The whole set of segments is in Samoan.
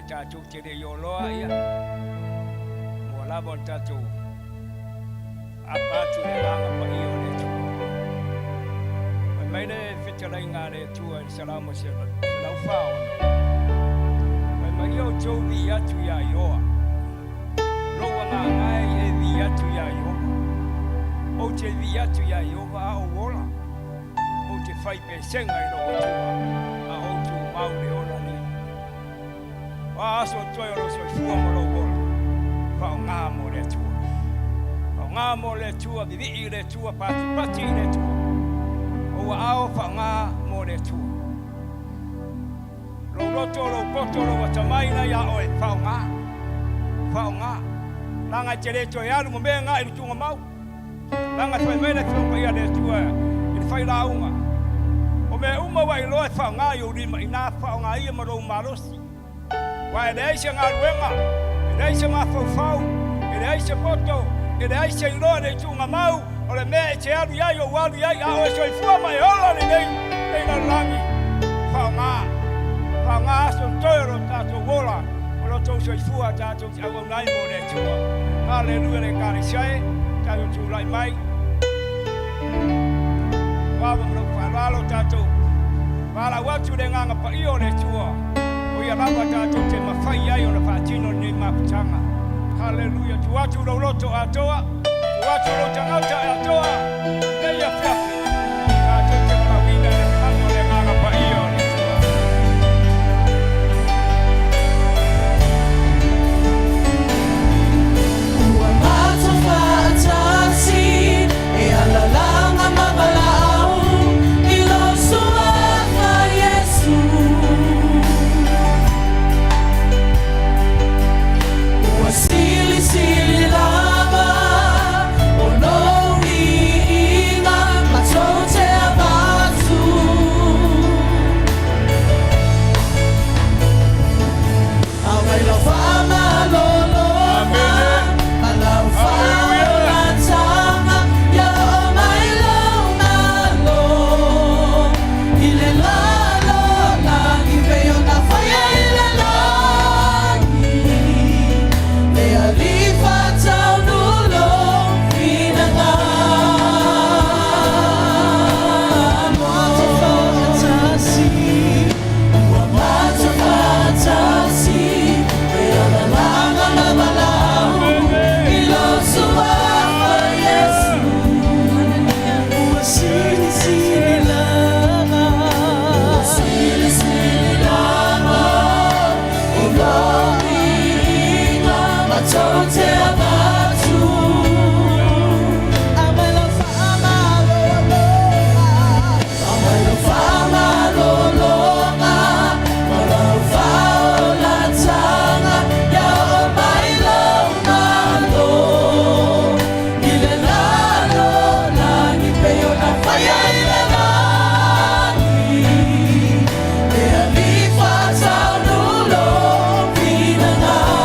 tatou te le i oloa, ia, ua lava ona tatou aapa atu i le agaga paia o le Atua. Fai mai le fetalaiga a le Atua i le Salamo 146, fai mai, Ia outou vii atu iā Ioa, lou agaga e e vii atu iā Ieova. Ou te vii atu iā Ieova a ou ola. Ou te fai pesega i lou Atua a ou tumau le ola nei. O a aso toe o lou soifua ma lou ola, faaaoga mo le Atua. Faaaoga mo le Atua, vivii i le Atua, patipati i le Atua. O ua ao faaaoga mo le Atua. Lou loto, lou poto, lou atamai na iā oe, faaaoga. Faaaoga. Leaga e te le toe alu ma mea na i le tuugamau. Leaga e fai mai le Afioga Paia a le Atua i le failauga, O mea uma ua iloa e faaaoga i ou lima, inā faaaoga ia ma lou malosi. Aua e leai se galuega, e leai se mafaufau, e leai se poto, e leai se iloa i le ituugamau, o le mea e te alu i ai ou alu i ai, a o e soifua ma e ola lelei nei lalolagi. Faaaoga, faaaoga aso totoe o lo tatou ola, o lo outou soifua tatou te auauna ai mo le Atua. Haleluia le Ekalesia e, tatou tulai mai. Ua ava ma lou faaaloalo tatou valaau atu i le agaga paia o le Atua, o ia lava tatou te mafai ai ona faatino lenei mafutaga. Haleluia, tuu atu lou loto atoa, tuu atu lou tagata atoa, lenei afiafi, tatou te valaauina i le mamalu o le agaga paia o le Atua. Ua matou faatasi e alalaga ma valaau i lou suafa Iesu. Ua silisili lava o lou viiga matou te avatu. Aumai lau faamalologa ma lau faaolataga, ia oo mai lou Malo i le lalolagi pei ona faia i le lagi. Le Alii faataunu lou finagalo. Faatasi, ua matou faatasi e alalaga ma valaau i lou suafa Iesu. Ua silisili lava, ua silisili lava o lou viiga matou te avatu. Aumai lau faamalologa, aumai lau faamalologa ma lau faaolataga, ia oo mai lou Malo i le lalolagi pei ona faia i le lagi. Le Alii faataunu lou finagalo.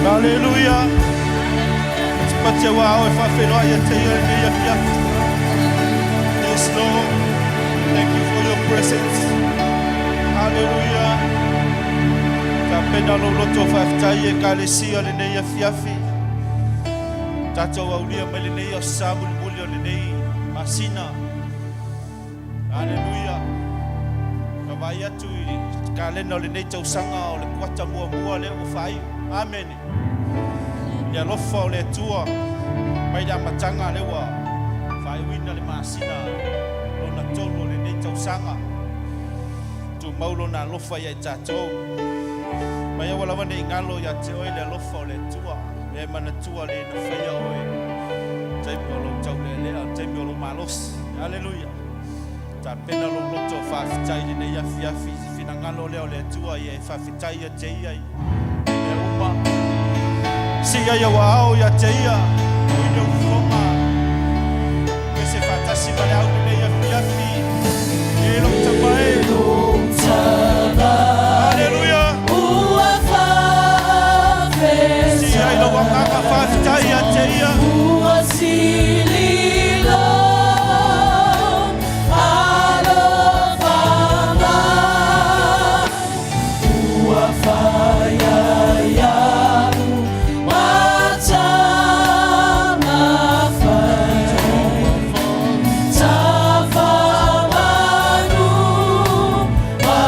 Haleluia. Patia ua ao e faafeiloai ia te ia lenei afiafi. Yes, Lord. Thank you for your presence. Hallelujah. Tapena lou loto faafetai Ekalesia lenei afiafi. Tatou aulia mai lenei aso Sa mulimuli o lenei masina. Hallelujah. Ka vaai atu i kalena o lenei tausaga o le kuata muamua lea ua faaiu. Amene. Le alofa o le Atua mai le amataga lea ua faaiuina le masina lona tolu o lenei tausaga. Tumau lona alofa ia i tatou. Mai aua lava ne i galo ia te oe le alofa o le Atua. Mea e manatua le na faia oe. Taimi o lou taulealea, taimi o lou malosi. Haleluia. Tapena lou loto faafetai lenei afiafi. Finagalo lea o le Atua ia e faafetai ia te ia i mea uma. Sii ai ou aao ia te ia. O i le ufoga. Pese faatasi ma le au lenei afiafi. E lou tama e. Haleluia. Sii ai lou agaga faafetai ia te ia. Ua sili lou alofa mai ua faia iaʻu ma tama fai tafa manu ma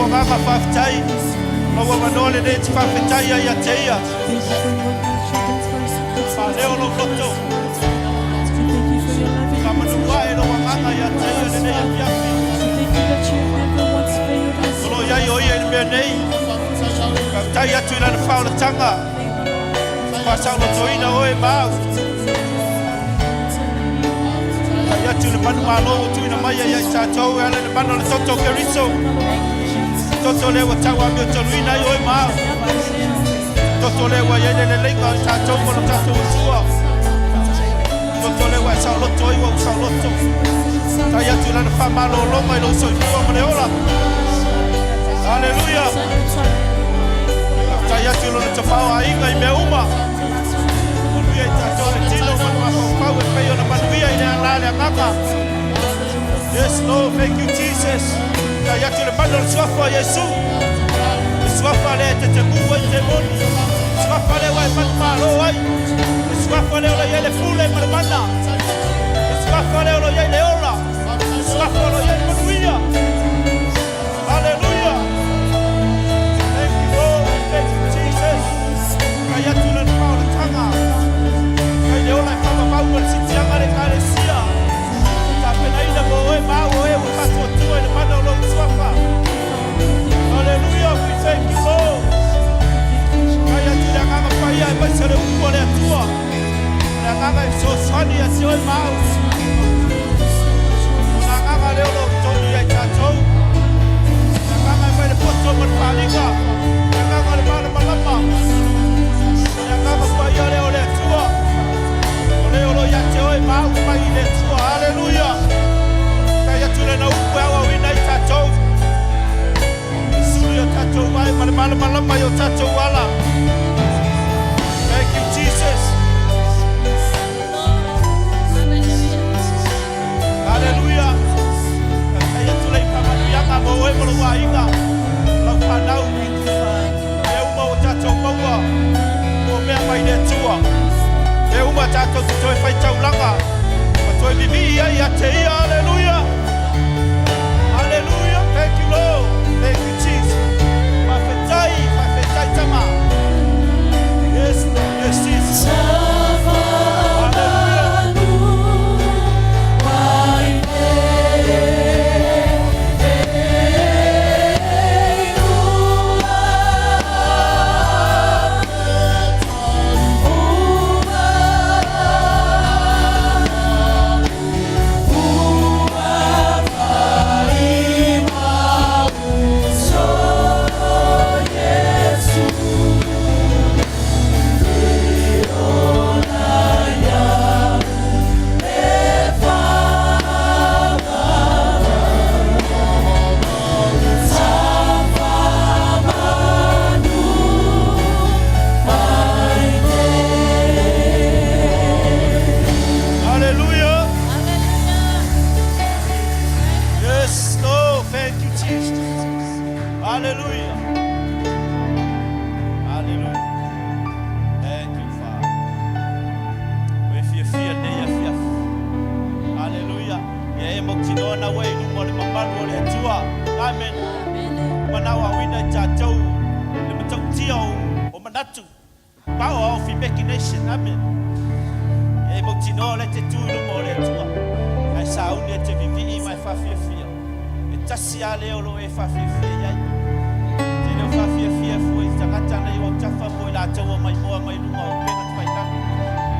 agaga faafetai, lou avanoa lenei e te faafetai ai ia te Ia. Faaleo lou loto, faamanu ae lou agaga ia te Ia lenei afiafi. O lo o i ai o Ia i le mea nei. Faafetai atu i Lana faaolataga, faasaolotoina oe ma au. Faafetai atu i le manumalo ua tuuina mai ai ia i tatou e ala i le mana o le toto o Keriso. Toto lea ua tauamiotoluina ai oe ma au. Toto lea ua i ai le leleiga o tatou ma lo tatou Atua. Toto lea ua e saoloto ai ua ou saoloto. Faafetai atu i Lana faamalologa i lou soifua ma le ola. Haleluia! Faafetai atu i Lona tamaoaiga i mea uma. Manuia i tatou le tino ma le mafaufau e pei ona manuia i le ala a le agaga. Yes, Lord, thank you, Jesus. Faafetai atu i le mana o le suafa o Iesu. Le suafa lea e tetemu ai temoni. Le suafa lea ua e manumalo ai. Le suafa lea o lo o i ai le pule ma le mana. Le suafa lea o lo o i ai le ola. Le suafa o lo o i ai le manuia. Haleluia! Thank you, Lord. Thank you, Jesus. Faafetai atu i Lana faaolataga. Kai le ola e faamamau ma le sitiaga a le Ekalesia. Tapenaina mo oe ma au o e ua faatuatua i le mana o lou suafa. Haleluia! We thank you, Lord. Faafetai atu i le agaga paia aemaise le upu a le Atua. Le agaga e fesoasoani ia te oe ma au. O le agaga lea o lo o totonu ia i tatou. Le agaga e mai le poto ma le faaaliga. Le agaga o le malamalama. Le agaga paia lea o le Atua. O lea o lo o ia te oe ma au mai i le Atua. Haleluia! Faafetai atu i lana upu e aoaoina ai tatou. E sulu i o tatou vae ma le malamalama i o tatou ala. Thank you, Jesus. Haleluia! Faafetai atu le i faamanuiaga mo oe ma lou aiga, lau fanau. Mea uma ua tatou maua, o mea mai le Atua. Mea uma tatou te toe faitaulaga ma toe vivii ai ia te Ia. Haleluia! Haleluia! Thank you, Lord. Thank you, Jesus. Faafetai, faafetai Tama. Yes, Lord. Yes, Jesus. Hallelujah. Hallelujah. Yes, Lord. Thank you, Jesus. Hallelujah. Hallelujah. Thank you, Father. Ua e fiafia lenei afiafi. Hallelujah. Ia e mautinoa na ua e i luma o le mamalu o le Atua. Amen. Manao auina i tatou le matautia o manatu. Power of imagination. Amen. Ia e mautinoa le te tu i luma o le Atua. Ae sauni e te vivii ma e faafiafia. E tasi a lea o lo o e faafiafia i ai. Te leo faafiafia fua i tagata na i autafa po i latou o maimoa mai luga o upega tafailagi.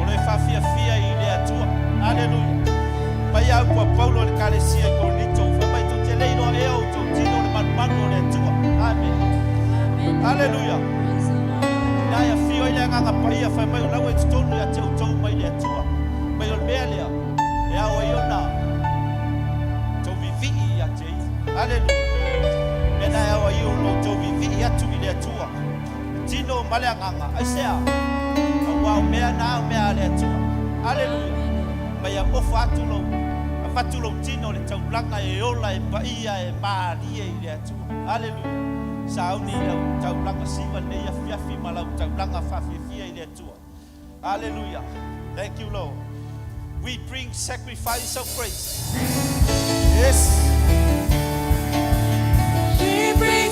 O lo e faafiafia i le Atua. Haleluia. Mai au pua Paulo le Ekalesia i Korinito. Fai mai tou te le iloa ea o outou tino o le manumanu o le Atua. Amen. Haleluia. Ina e afio ai le agaga paia fai mai o lau e totonu ia te outou mai le Atua. Mai o le mea lea e ao ai ona tou vivii ia te Ia. Haleluia. Mea na e ao ai o lo tou vivii atu i le Atua. Tino ma le agaga. Aisea. Auā o mea na o mea a le Atua. Haleluia. Mai a ofa atu lou, avatu lou tino le taulaga e ola e paia e malie i le Atua. Haleluia. Sauni i lau taulaga siva lenei afiafi ma lau taulaga faafiafia i le Atua. Hallelujah. Thank you, Lord. We bring sacrifice of praise. Yes. We bring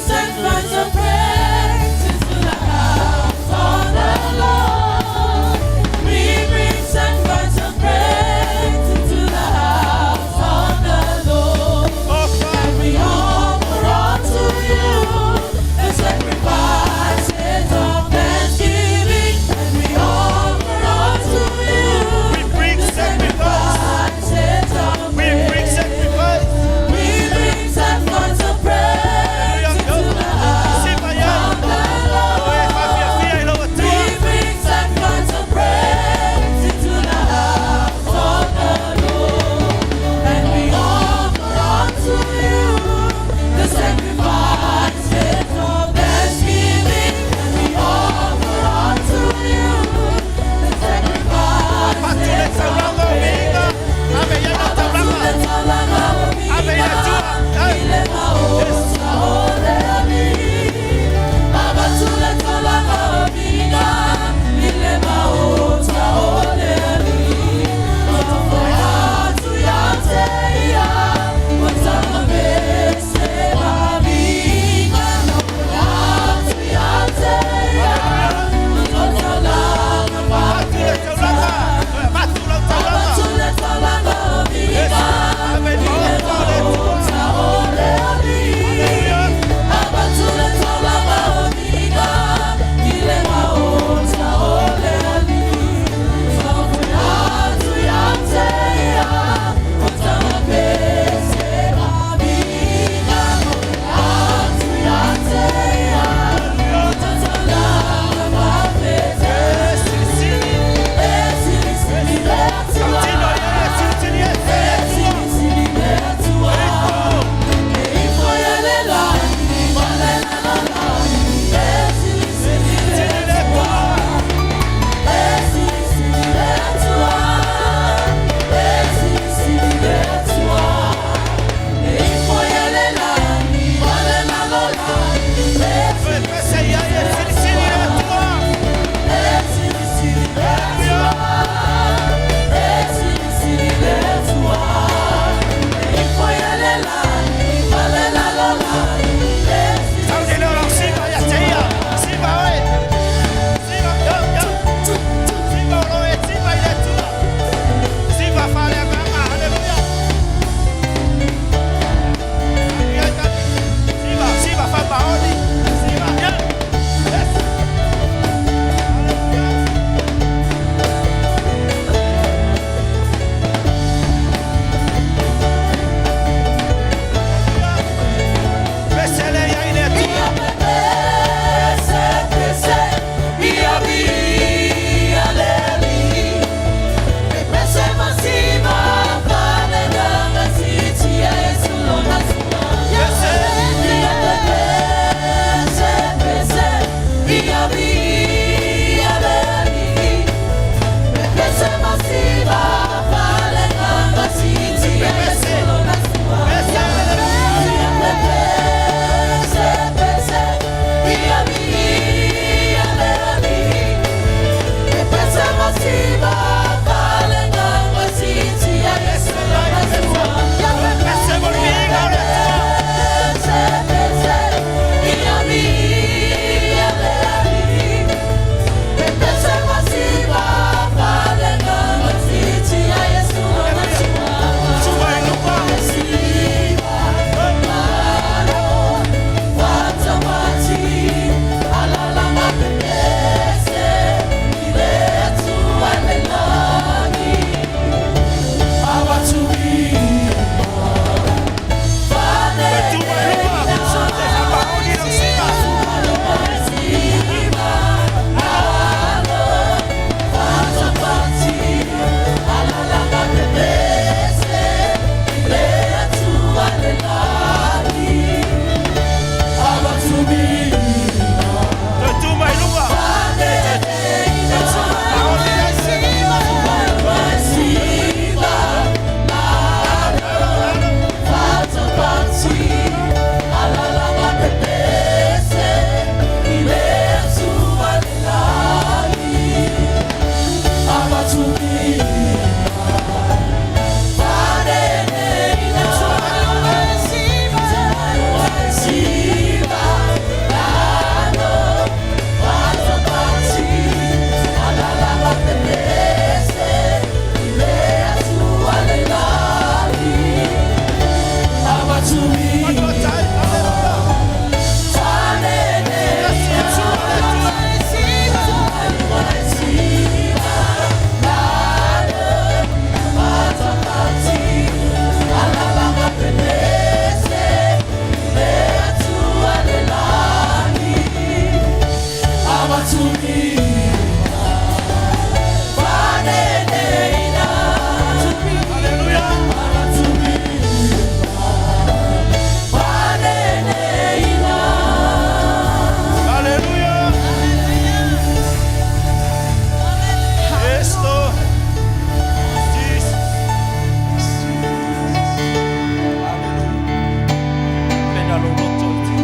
Faamanuia lou loto e te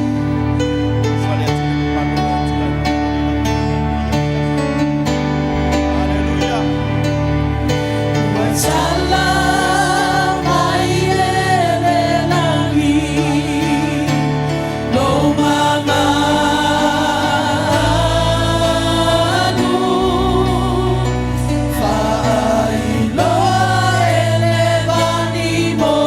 fale atu i le mamalu o le Atua e momoli lau Haleluia. Ua tala mai e le lagi lou mamalu faailoa e le vanimonimo.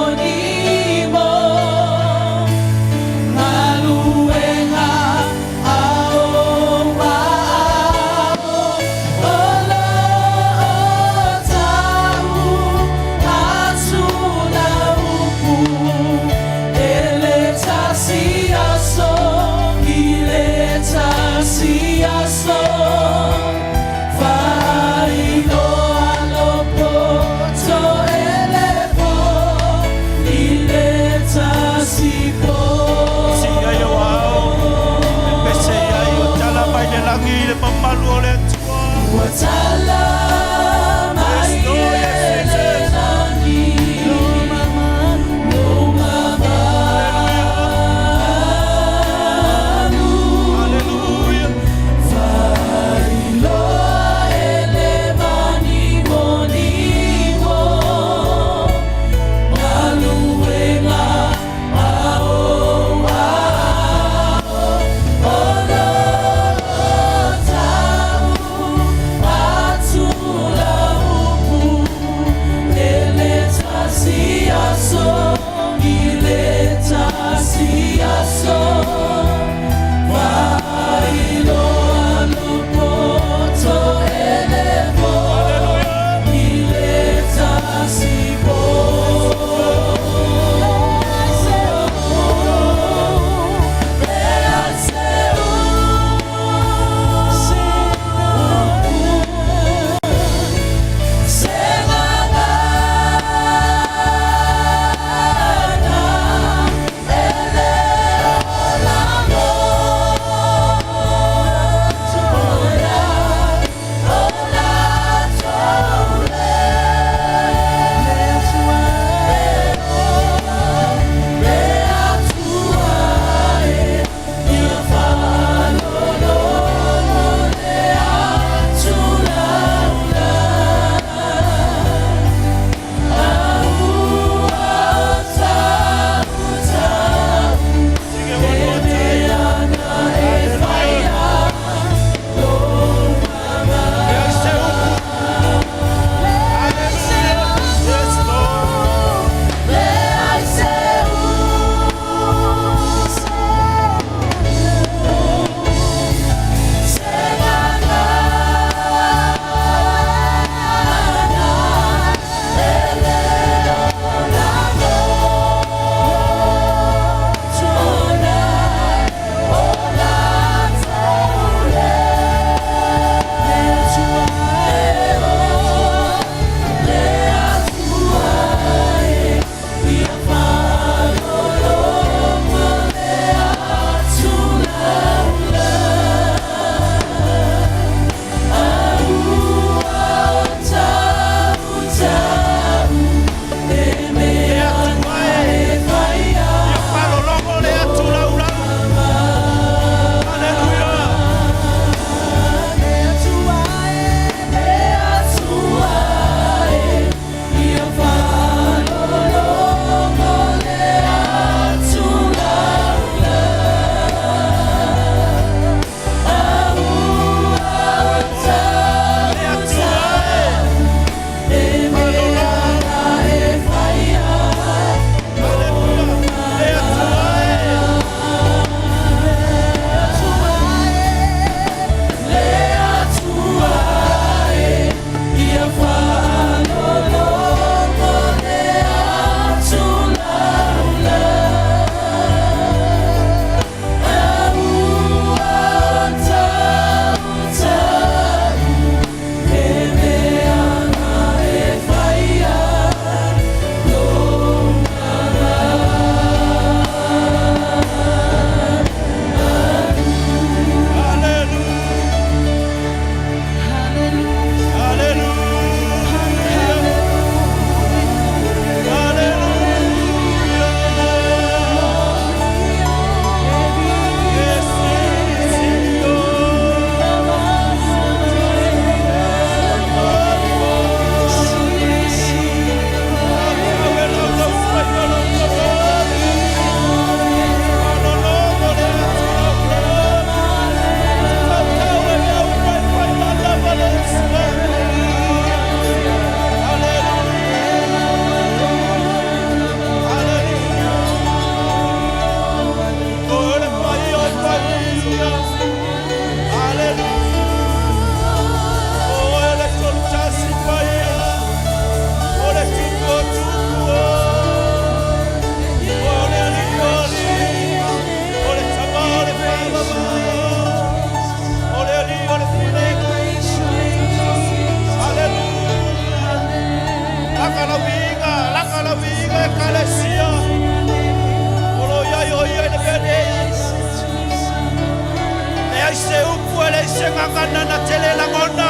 se gagana na te le lagona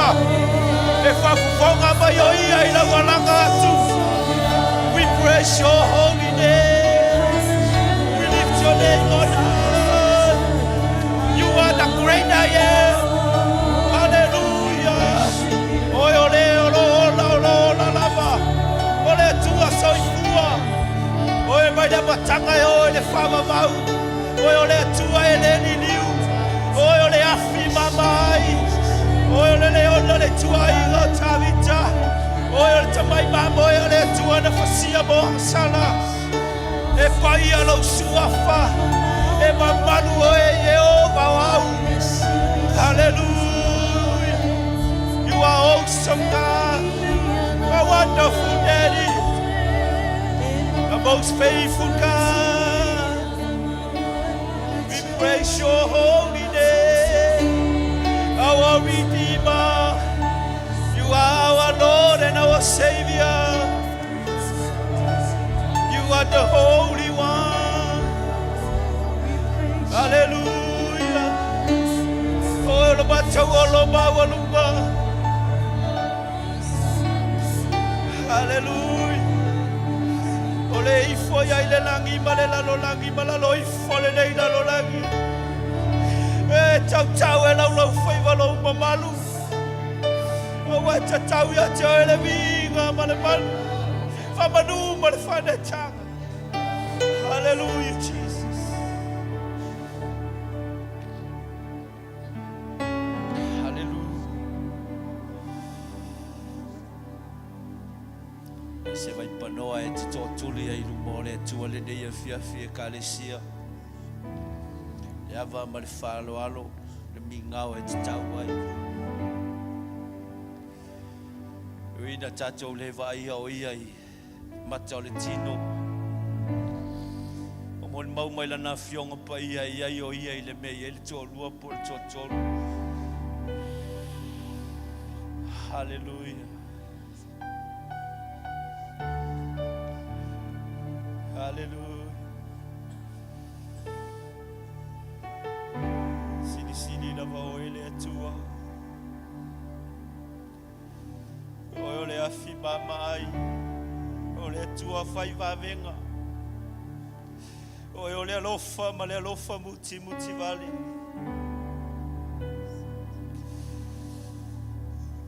e faafofoga mai o ia i lau alaga atu. We praise your holy name. We lift your name on high. You are the great I am. Hallelujah. Oe o le o lo ola o lo ola lava. O le Atua soifua. Oe mai le amataga e oo i le faavavau. Oe o le Atua e le liliu. Oe o le afi mama ai. Oe o le leona o le ituaiga o Tavita. Oe o le tamai mamoe a le Atua na fasia mo agasala. E paia lou suafa. E mamalu oe Ieova o au. Hallelujah. You are awesome God. A wonderful Daddy. The most faithful God. We praise your holy name. Our Redeemer. You are our Lord and our Savior. You are the Holy One. Hallelujah. O le matau o lo maualuga. Hallelujah. O le ifo ia i le lagi ma le lalolagi ma lalo ifo lenei lalolagi. E tautau e laulau faiva lou mamalu. Aua e tatau ia te oe le viiga ma le malu. Faamanu ma le faanetaga. Hallelujah, Jesus. Hallelujah. Se vaipanoa e te tootuli ai luma o le Atua lenei afiafi Ekalesia. Le ava ma le faaaloalo, le migao e tatau ai. E ui ina tatou le vaaia o ia i mata o le tino, ua molimau mai lana Afioga Paia e i ai o ia i le mea e i ai le toalua po o le toatolu. Haleluia. Haleluia. Silisili lava oe le Atua. Oe o le afi mama ai. O le Atua fai vavega. Oe o le alofa ma le alofa mutimutivali.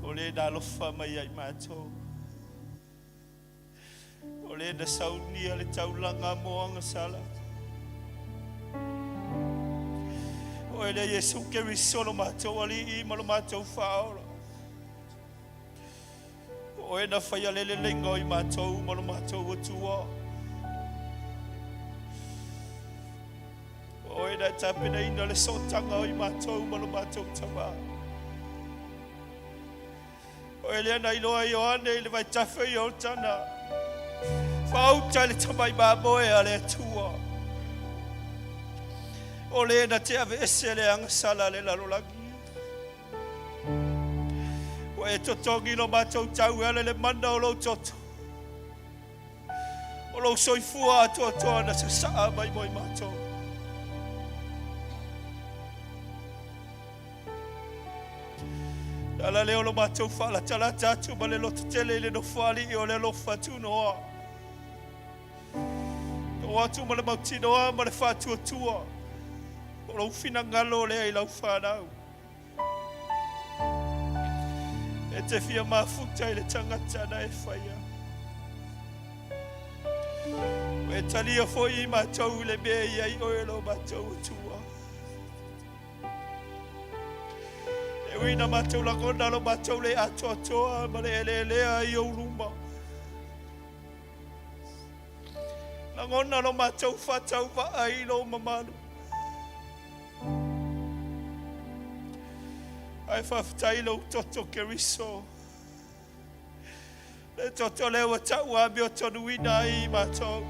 O le na alofa mai ai matou. O le na saunia le taulaga mo agasala. Oe le Iesu Keriso lo matou Alii ma lo matou Faaola. O oe na faia le leleiga o i matou ma lo matou Atua. O oe na e tapenaina le sootaga o i matou ma lo matou Tama. O oe lea na iloa e Ioane i le vaitafe o Ioritana, faauta i le tamai mamoe a le Atua. O le na te aveese le agasala a le lalolagi. Ua e totogi lo matou tau e ala i le mana o lou toto. O lou soifua atoatoa na sasaa mai mo i matou. Le ala lea o lo matou faalatalata atu ma le lototele i le nofoalii o le alofa tunoa. Oo atu ma le mautinoa ma le faatuatua o lou finagalo lea i lau fanau. E te fia mafuta i le tagata na e faia. Ua e talia foi i matou i le mea i ai oe lo matou Atua. E ui na matou lagona lo matou le atoatoa ma le eleelea i ou luma. Lagona lo matou faatauvaa i lou mamalu. Ae faafetai lou toto Keriso. Le toto lea ua tau amiotonuina ai i matou.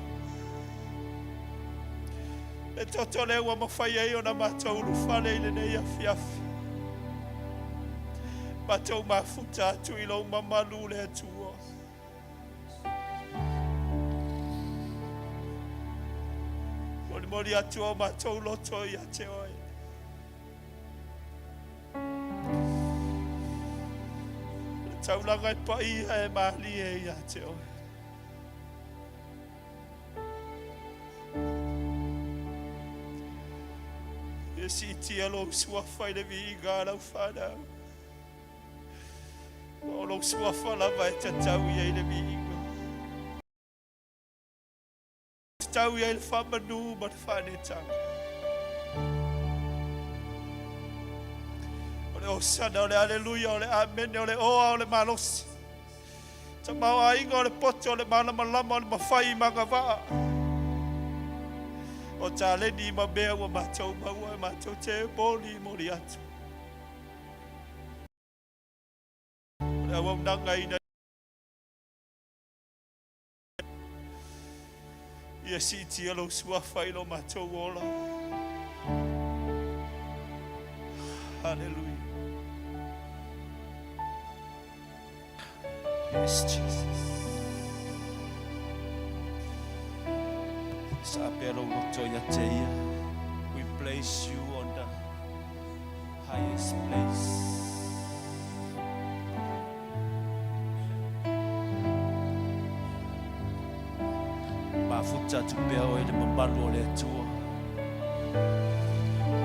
Le toto lea ua mafai ai ona matou ulufale i lenei afiafi. Matou mafuta atu i lou mamalu le Atua. Molimoli atu o matou loto ia te oe. Taulaga e paia e malie ia te oe. Ia siitia lou suafa i le viiga a lau fanau. Ma o lou suafa lava e tatau i ai le viiga. Tatau i ai le faamanu ma le faanetaga. O le Osana, o le Aleluia, o le Amene, o le Oa, o le Malosi. Tamaoaiga o le poto, o le malamalama, o le mafai i magavaa. O taleni ma mea ua matou maua e matou te moli moli atu. O le auaunaga ina ia siitia lou suafa i lo matou ola. Hallelujah. Yes, Jesus. Sa pea lou loto ia te ia. We place you on the highest place. Mafuta atu pea oe i le mamalu o le Atua.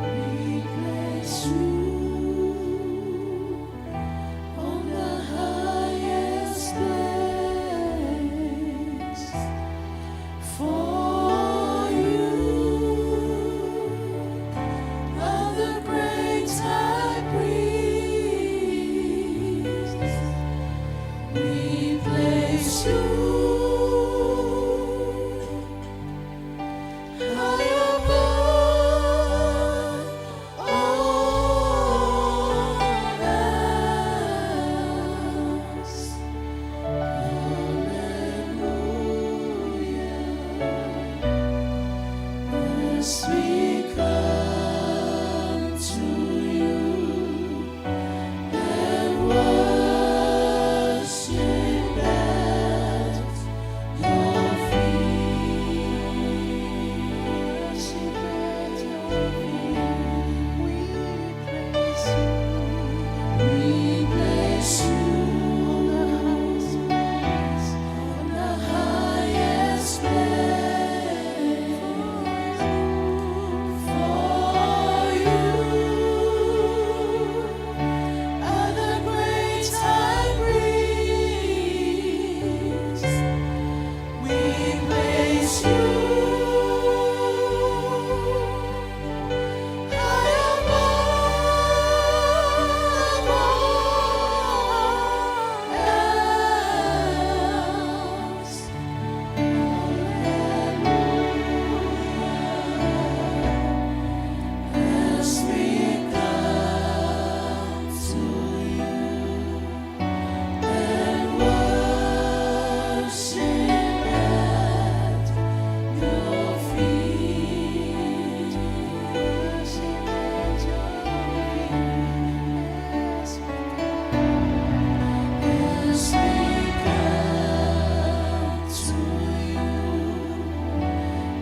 We place you on the highest place for you are the great high priest. We place you high above all else. Hallelujah. As we come to you and worship at your feet. Worship at your feet. We place you. We place you on the highest place, on the highest place. For you are the great high priest. We place you high above all else. Hallelujah. As we come to you and worship at your feet. Worship at your feet. As we come, as we come to you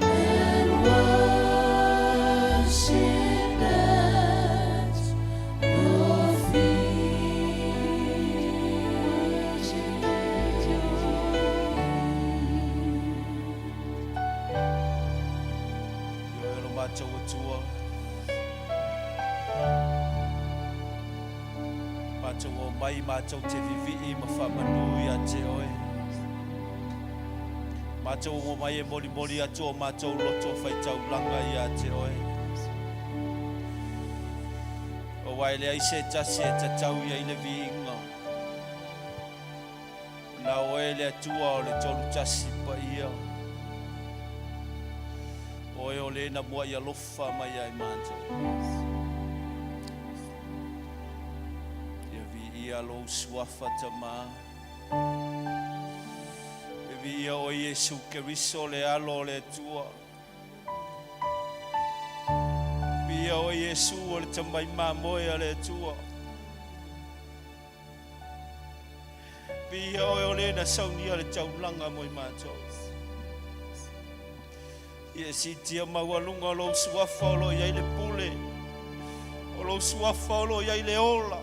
and worship at your feet. Worship at your feet. Ioe lo matou Atua. Matou omai matou te vivii ma faamanu ia te oe. Matou omai e molimoli atu o matou loto faitaulaga ia te oe. Auā e leai se tasi e tatau i ai le viiga. Na oe le Atua o le tolu tasi paia. Oe o le na muai alofa mai ai matou. Ia viia lou suafa Tamā. E viia oe Iesu Keriso le alo o le Atua. Viia oe Iesu o le tamai mamoe a le Atua. Viia oe o le na saunia le taulaga mo i matou. Ia siitia maualuga o lou suafa o lo o i ai le pule. O lou suafa o lo o i ai le ola.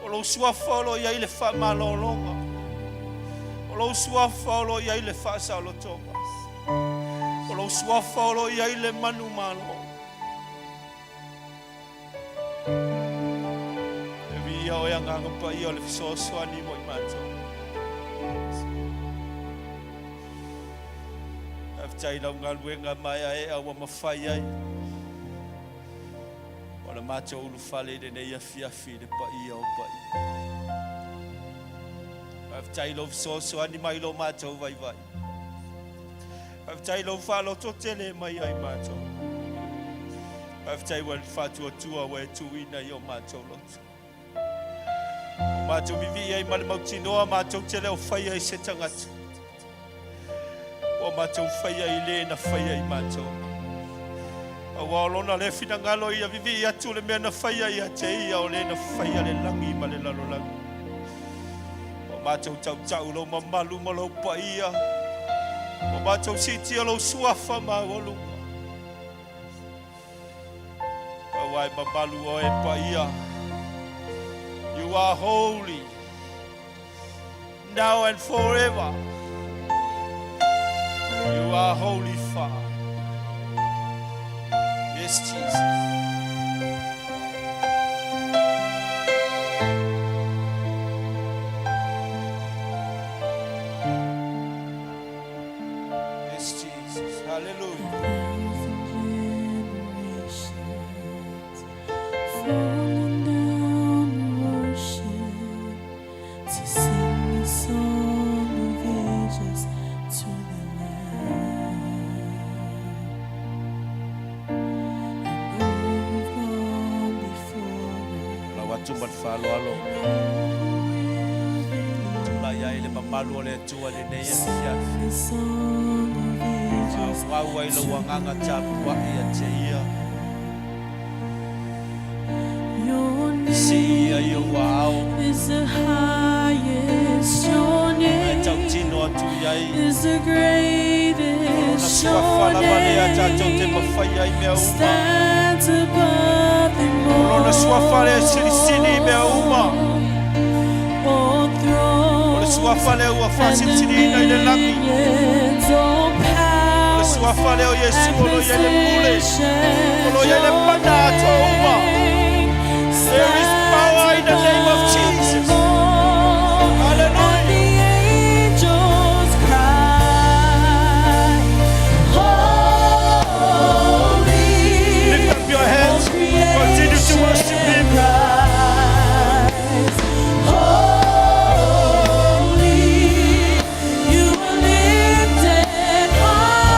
O lou Suafa o lo o i ai le faamalologa. O lou Suafa o lo o i ai le faasaolotoga. O lou Suafa o lo o i ai le manumalo. E viia oe Agaga Paia o le fesoasoani mo i matou. Faafetai i lau galuega maeaea ua mafai ai ona matou ulufale i lenei afiafi i le paia o paia. Faafetai i lou fesoasoani mai i lo matou vaivai. Faafetai i lou faalototele mai ai matou. Faafetai ua le faatuatua ua e tuuina i o matou loto. Ua matou vivii ai ma le mautinoa matou te le o faia i se tagata. Ua matou faia i le na faia i matou. Aua o lona le finagalo ia vivii atu le mea na faia ia te ia o le na faia le lagi ma le lalolagi. Ua matou tautau lou mamalu ma lou paia. Ua matou siitia lou suafa maualuga. Aua e mamalu oe paia. You are holy now and forever. You are holy, Father. Yes, Jesus. Yes, Jesus. Hallelujah. Thousand generations falling down in worship to sing the song of ages to the Lamb. And all who've gone before us, Lau atu ma le faaaloalo. and all who will believe, Tulai ai le mamalu o le Atua lenei afiafi. the song of ages Auau ai lou agaga tapuai ia te ia. Your Sii ai name ou aao. is the highest, your E name tautino atu i ai. is the O lona greatest, suafa your lava lea tatou te name mafaia i mea uma. stands above them O lona suafa lea e silisili i mea uma. all. O le Thrones suafa lea ua and faasilisiliina i le lagi. dominions, all O le powers suafa lea o Iesu and o lo o i ai le pule. O lo o i ai le mana atoa uma. There is power in the name of Jesus. Hallelujah. And the angels cry, Holy. Lift up your hands. Continue to worship Him. Cries, Holy, you are lifted high.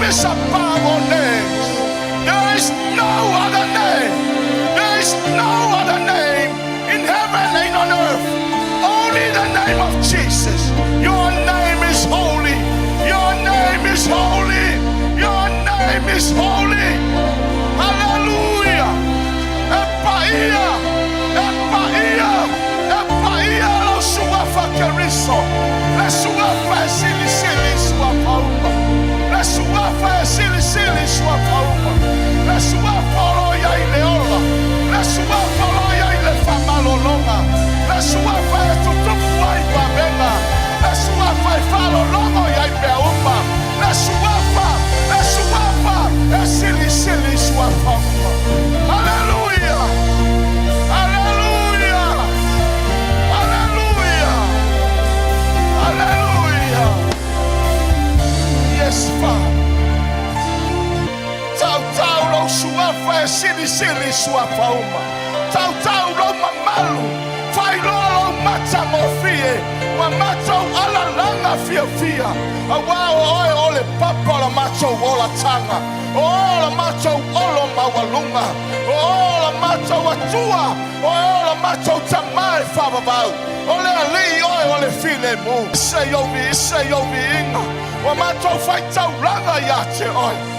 is above all names. There is no other name. There is no other name in heaven and on earth. Only the name of Jesus. Your name is holy. Your name is holy. Your name is holy. Hallelujah. E paia, e paia, e paia lau suafa Keriso. Le suafa e silisili suafa uma. Le suafa e silisili suafa uma. Le suafa o lo ia i le ola. Le suafa o lo ia i le faamalologa. Le suafa e tutupu ai vavega. Le suafa e faalologo iai mea uma. Le suafa, le suafa e silisili suafa uma. Hallelujah! Hallelujah! Hallelujah! Hallelujah! Yes, Father. Tautau lou suafa e silisili suafa uma. Tautau lou mamalu. Failoa lou matagofie. Ma matou alalaga fiafia. Auā o oe o le papa o la matou olataga. O oe o la matou olo maualuga. O oe o la matou Atua. O oe o la matou Tamā e faavavau. O le Alii oe o le filemu. Se i ou viiga. Ua matou faitaulaga iā te oe.